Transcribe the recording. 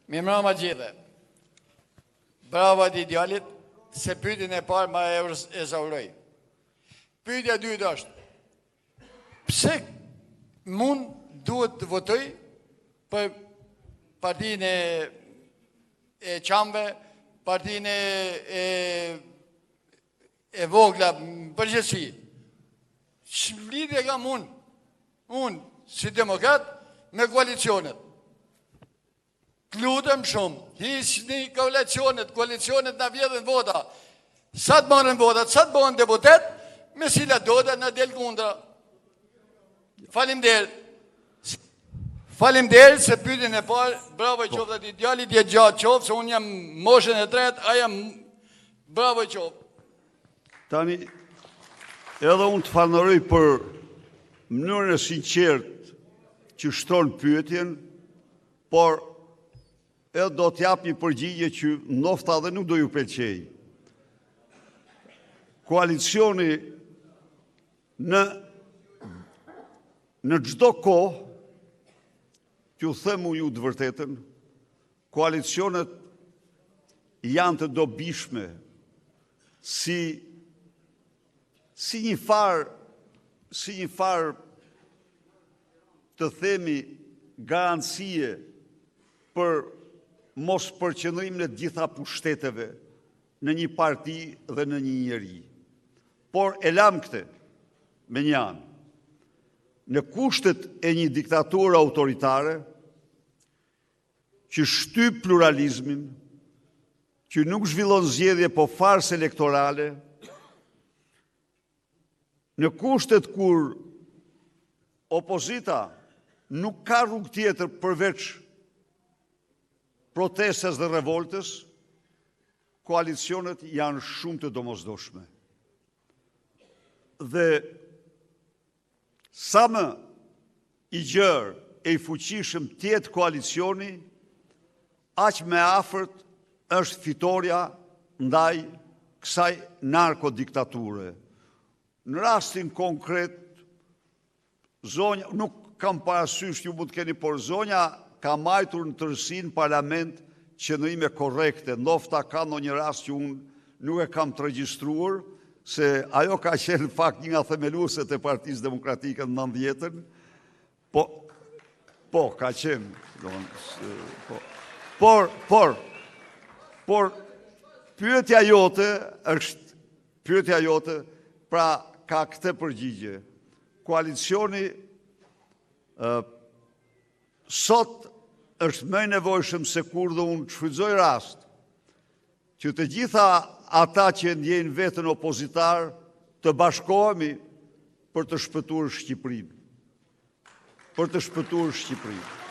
Mirëmbrëma gjithëve. Bravo atij djalit, se pyetjen e parë ma ezauroi. Pyetja e dytë është, pse unë duhet të votoj për partinë e, e çamëve, partinë e, e, e vogla, në përgjithësi. Ç'lidhje kam unë, unë si demokrat, me koalicionet. Të lutem shumë, hiqni koalicionet, koalicionet na vjedhin vota. Sa të marrin votat, sa të bëhen deputet, Mesila Doda na del kundra. Faleminderit. Faleminderit se pyetjen e parë, bravo i qoftë atij djalit, jetë gjatë qoftë, se unë jam moshën e tretë, a jam bravo i qoftë. Tani, edhe unë të falënderoj për mënyrën e sinqertë që shtron pyetjen, por edhe do të jap një përgjigje që ndofta edhe nuk do ju pëlqejë. Koalicioni në në çdo kohë, t'ju them unë ju të vërtetën, koalicionet janë të dobishme si si një farë si një farë të themi garancie për mospërqendrimin e të gjitha pushteteve në një parti dhe në një njeri. Por e lamë këtë me një anë. Në kushtet e një diktature autoritare, që shtyp pluralizmin, që nuk zhvillon zgjedhje po farsë elektorale, në kushtet kur opozita nuk ka rrugë tjetër përveç protestës dhe revoltës, koalicionet janë shumë të domosdoshme. Dhe Sa më i gjerë e i fuqishëm të jetë koalicioni, aq më e afërt është fitorja ndaj kësaj narkodiktature. Në rastin konkret, zonja, nuk kam parasysh, ju mund të keni, por zonja ka mbajtur në tërësi në parlament qëndrime korrekte, ndofta ka ndonjë rast që unë nuk e kam të regjistruar, se ajo ka qenë në fakt një nga themelueset e Partisë Demokratike në 90-ën, po, po, ka qenë, po, por, por, por, pyetja jote është, pyetja jote, pra, ka këtë përgjigje, koalicioni, Sot është më i nevojshëm se kurrë dhe unë shfrytëzoj rast që të gjitha ata që e ndjejnë veten opozitarë të bashkohemi për të shpëtuar Shqipërinë. Për të shpëtuar Shqipërinë.